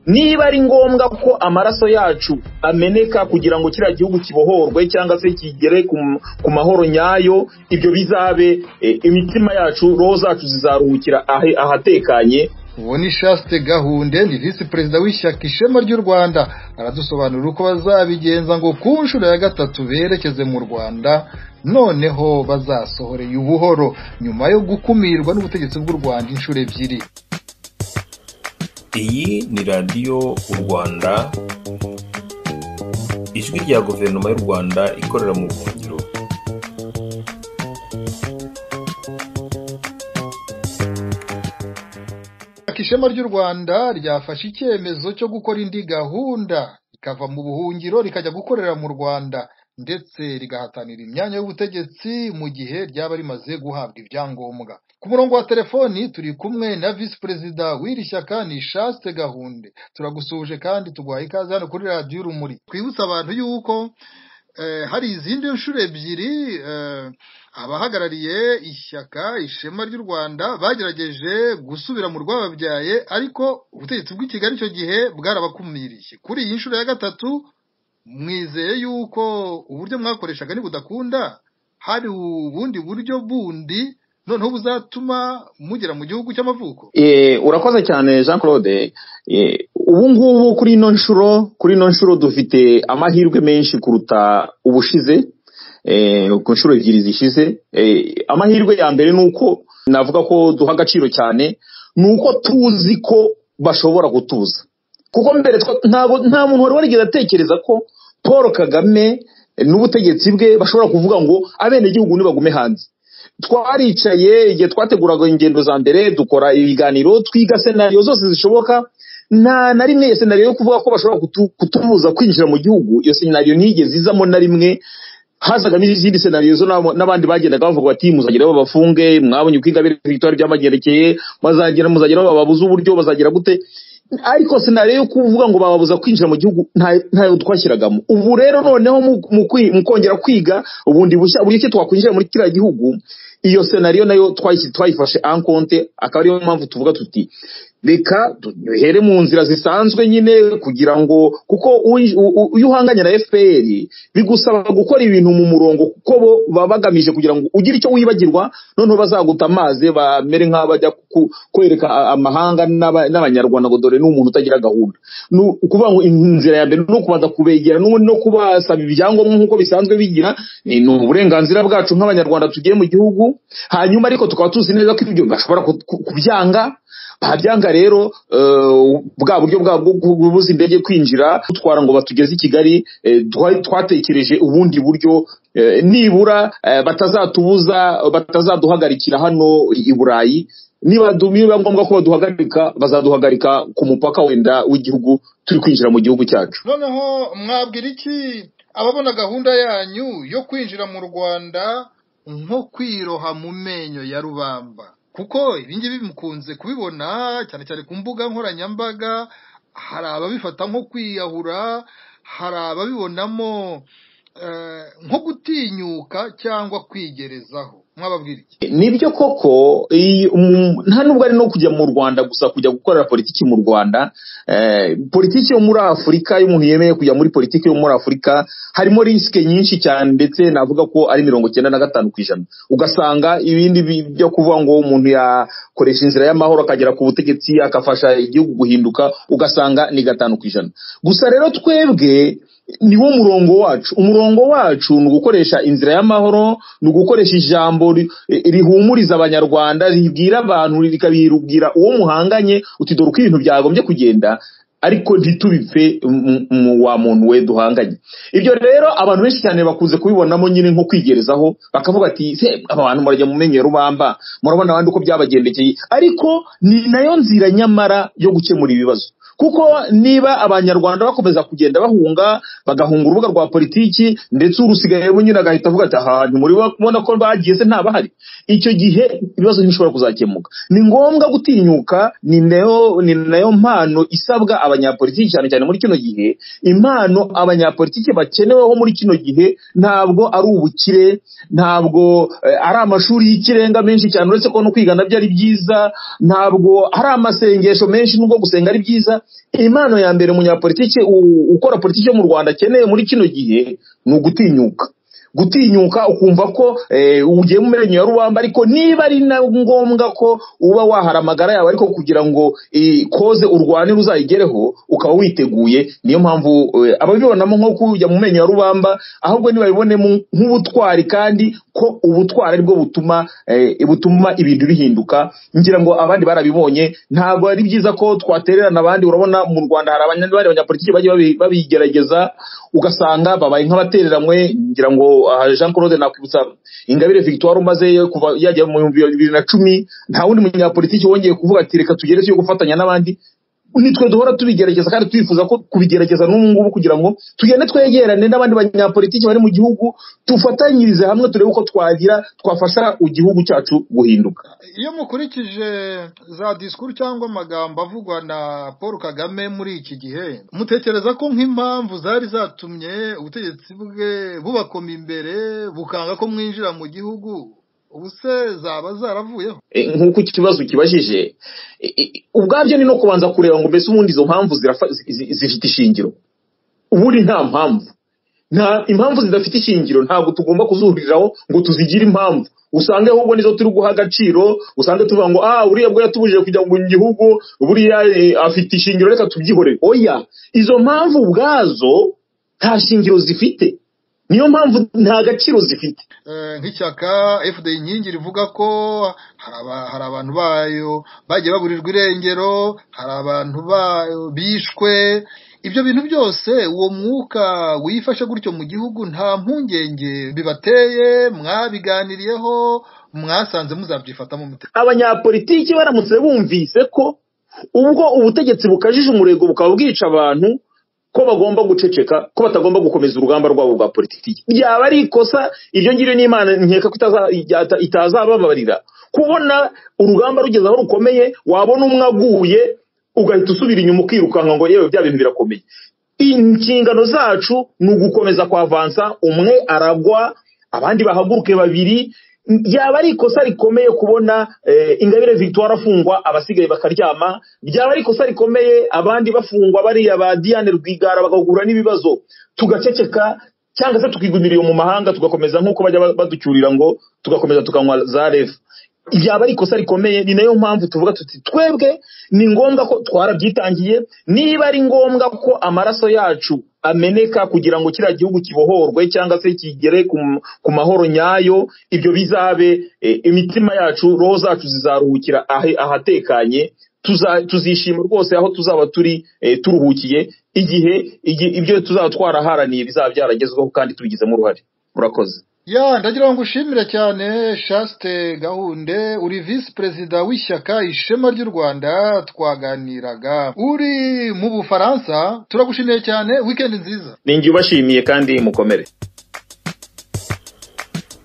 Niba ari ngombwa ko amaraso yacu ameneka kugira ngo kiriya gihugu kibohorwe cyangwa se kigere ku mahoro nyayo, ibyo bizabe, imitima yacu, roho zacu zizaruhukira ahatekanye. Uwo ni Chaste Gahunde, ni visi perezida w'ishyaka Ishema ry'u Rwanda, aradusobanurira uko bazabigenza ngo ku nshuro ya gatatu berekeze mu Rwanda, noneho bazasohoreye ubuhoro nyuma yo gukumirwa n'ubutegetsi bw'u Rwanda inshuro ebyiri. Iyi ni radiyo u Rwanda, ijwi rya guverinoma y'u Rwanda ikorera mu buhungiro. Ishema ry'u Rwanda ryafashe icyemezo cyo gukora indi gahunda, rikava mu buhungiro rikajya gukorera mu Rwanda, ndetse rigahatanira imyanya y'ubutegetsi mu gihe ryaba rimaze guhabwa ibyangombwa. Ku murongo wa telefoni turi kumwe na visi perezida w'iri shyaka ni Chaste Gahunde. Turagusuhuje kandi tuguhaye ikaze hano kuri radiyo Urumuri. Twibutsa abantu yuko hari izindi nshuro ebyiri abahagarariye ishyaka Ishema ry'u Rwanda bagerageje gusubira mu rwababyaye, ariko ubutegetsi bw'i Kigali icyo gihe bwarabakumiriye. Kuri iyi nshuro ya gatatu mwizeye yuko uburyo mwakoreshaga nibudakunda hari ubundi buryo bundi noneho buzatuma mugera mu gihugu cy'amavuko? Urakoze cyane Jean Claude. Ubu ngubu kuri ino nshuro dufite amahirwe menshi kuruta ubushize, ku nshuro ebyiri zishize. Amahirwe ya mbere nuko navuga ko duha agaciro cyane, nuko tuzi ko bashobora gutuza. Kuko mbere nta muntu wari warigeze atekereza ko Paul Kagame n'ubutegetsi bwe bashobora kuvuga ngo abenegihugu nibagume hanze. Twaricaye igihe twateguraga ingendo za mbere, dukora ibiganiro, twiga scenario zose zishoboka. Nta na rimwe scenario yo kuvuga ko bashobora kutubuza kwinjira mu gihugu, iyo scenario ntiyigeze izamo na rimwe. Hazaga n'izindi scenario zo n'abandi bagendaga bavuga bati muzagira babafunge, mwabonye uko Ingabire Victoire byamagerekeye, muzagira bababuza uburyo, bazagira gute. Ariko scenario yo kuvuga ngo bababuza kwinjira mu gihugu ntayo twashyiragamo. Ubu rero noneho mu kongera kwiga ubundi bushya uburyo twakwinjira muri kiriya gihugu, iyo scenario nayo twayifashe en compte. Akaba ariyo mpamvu tuvuga tuti reka duhere mu nzira zisanzwe nyine, kugira ngo kuko iyo uhanganye na FPR bigusaba gukora ibintu mu murongo, kuko bo baba bagamije kugira ngo ugire icyo wibagirwa, noneho bazaguta amazi bamere nk'abajya kwereka amahanga n'abanyarwanda ngo dore n'umuntu utagira gahunda. Ukuvuga ngo inzira ya mbere no kubanza kubegera no kubasaba ibyangombwa nk'uko bisanzwe bigira, ni uburenganzira bwacu nk'abanyarwanda tugiye mu gihugu. Hanyuma ariko tukaba tuzi neza ko ibyo bashobora kubyanga. Babyanga rero bwa buryo bwabwo kubuza indege kwinjira tutwara ngo batugeze i Kigali, twatekereje ubundi buryo nibura batazatubuza, batazaduhagarikira hano i Burayi. Niba ngombwa ko baduhagarika, bazaduhagarika ku mupaka wenda w'igihugu turi kwinjira mu gihugu cyacu. Noneho mwabwira iki ababona gahunda yanyu yo kwinjira mu Rwanda nko kwiroha mu menyo ya rubamba? Kuko ibingibi mukunze kubibona cyane cyane ku mbuga nkoranyambaga, hari ababifata nko kwiyahura, hari ababibonamo nko gutinyuka cyangwa kwigerezaho. Mwababwira iki? Nibyo koko, nta nubwo ari no kujya mu Rwanda gusa, kujya gukorera politiki mu Rwanda. Politiki yo muri Afurika, iyo umuntu yemeye kujya muri politiki yo muri Afurika harimo risike nyinshi cyane, ndetse navuga ko ari 95%. Ugasanga ibindi byo kuvuga ngo umuntu yakoresha inzira y'amahoro akagera ku butegetsi akafasha igihugu guhinduka, ugasanga ni 5%. Gusa rero twebwe niwo murongo wacu. Umurongo wacu ni ugukoresha inzira y'amahoro, ni ugukoresha ijambo rihumuriza abanyarwanda, ribwira abantu, rikabirubwira uwo muhanganye uti dore uko ibintu byagombye kugenda, ariko ntitubipfe wa muntu we duhanganye. Ibyo rero abantu benshi cyane bakunze kubibonamo nyine nko kwigerezaho, bakavuga ati se aba bantu murajya mu menyo rubamba, murabona abandi uko byabagendekeye. Ariko ni nayo nzira nyamara yo gukemura ibibazo. Kuko niba abanyarwanda bakomeza kugenda bahunga, bagahunga urubuga rwa politiki, ndetse urusigaye nyine agahita avuga ati aha ntimuri kubona ko bagiye se ntabahari, icyo gihe ibibazo ntibishobora kuzakemuka. Ni ngombwa gutinyuka, ni nayo mpano isabwa abanyapolitiki cyane cyane muri kino gihe, impano abanyapolitiki bakeneweho muri kino gihe ntabwo ari ubukire, ntabwo ari amashuri y'ikirenga menshi cyane, uretse ko no kwiga nabyo ari byiza, ntabwo ari amasengesho menshi nubwo gusenga ari byiza. Impano ya mbere umunyapolitiki ukora politiki yo mu Rwanda akeneye muri kino gihe ni ugutinyuka. Gutinyuka ukumva ko ugiye mu menyo ya rubamba, ariko niba ari na ngombwa ko uba wahara amagara yawe ariko kugira ngo koze urwane uzayigereho ukaba witeguye. Niyo mpamvu ababibonamo nko kujya mu menyo ya rubamba, ahubwo nibabibonemo nk'ubutwari, kandi ko ubutwari aribwo butuma ibintu bihinduka. Ngira ngo abandi barabibonye, ntabwo ari byiza ko twatererana abandi. Urabona mu Rwanda hari abanyapolitiki bagiye babigerageza ugasanga babaye nk'abatereranywe. Ngira ngo Jean Claude nakwibutsa Ingabire Victoire umaze kuva yajya mu 2010, nta wundi munyapolitiki wongeye kuvuga ati reka tugere cyo gufatanya n'abandi. Nitwe duhora tubigerageza kandi twifuza ko kubigerageza n'ubu ngubu kugira ngo tugende twegerane n'abandi banyapolitiki bari mu gihugu, tufatanyirize hamwe turebe uko twagira twafasha igihugu cyacu guhinduka. Iyo mukurikije za discours cyangwa amagambo avugwa na Paul Kagame muri iki gihe, mutekereza ko nk'impamvu zari zatumye ubutegetsi bwe bubakoma imbere bukanga ko mwinjira mu gihugu ubuse zaba zaravuyeho? Nk'uko ikibazo kibajije, ubwabyo ni no kubanza kureba ngo mbese ubundi izo mpamvu zifite ishingiro. Ubundi nta mpamvu, nta impamvu zidafite ishingiro ntabwo tugomba kuzuriraho ngo tuzigire impamvu. Usange ahubwo nizo turi guha agaciro, usange tuvuga ngo uriya bwo yatubujije kujya mu gihugu, buriya afite ishingiro reka tubyihorere. Oya, izo mpamvu ubwazo nta shingiro zifite, niyo mpamvu nta gaciro zifite. Nk'ishyaka FDI Inkingi rivuga ko hari abantu bayo bagiye baburirwa irengero, hari abantu bayo bishwe. Ibyo bintu byose uwo mwuka wifashe gutyo mu gihugu nta mpungenge bibateye? Mwabiganiriyeho, mwasanze muzabyifatamo mute? Abanyapolitiki baramutse bumvise ko ubwo ubutegetsi bukajije umurego bukaba bwica abantu, ko bagomba guceceka, ko batagomba gukomeza urugamba rwabo rwa politiki, byaba ari ikosa. Ibyo ngibyo n'Imana nkeka ko itazababarira. Kubona urugamba rugeze aho rukomeye, wabona umwe aguye ugahita usubira inyuma ukirukanka ngo yewe bya bintu birakomeye. Inshingano zacu ni ugukomeza kwavansa, umwe aragwa abandi bahaguruke babiri. Byaba ari ikosa rikomeye kubona Ingabire Victoire afungwa abasigaye bakaryama. Byaba ari ikosa rikomeye abandi bafungwa bariya ba Diane Rwigara bagahura n'ibibazo tugaceceka, cyangwa se tukigumira iyo mu mahanga tugakomeza nk'uko bajya baducyurira ngo tugakomeza tukanywa za refu. Byaba ari ikosa rikomeye. Ni nayo mpamvu tuvuga tuti twebwe ni ngombwa ko twarabyitangiye, niba ari ngombwa ko amaraso yacu ameneka kugira ngo kiriya gihugu kibohorwe cyangwa se kigere ku mahoro nyayo, ibyo bizabe. Imitima yacu, roho zacu zizaruhukira ahatekanye, tuzishima rwose aho tuzaba turi turuhukiye, igihe ibyo tuzaba twaraharaniye bizaba byaragezweho kandi tubigizemo uruhare. Murakoze. Ya, ndagira ngo ushimire cyane Chaste Gahunde, uri vice perezida w'ishyaka Ishema ry'u Rwanda, twaganiraga uri mu Bufaransa. Turagushimiye cyane, weekend nziza. Ninjye ubashimiye kandi mukomere.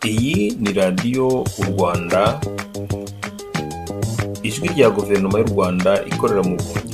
Iyi ni radiyo u Rwanda, ijwi rya guverinoma y'u Rwanda ikorera mu buhungiro.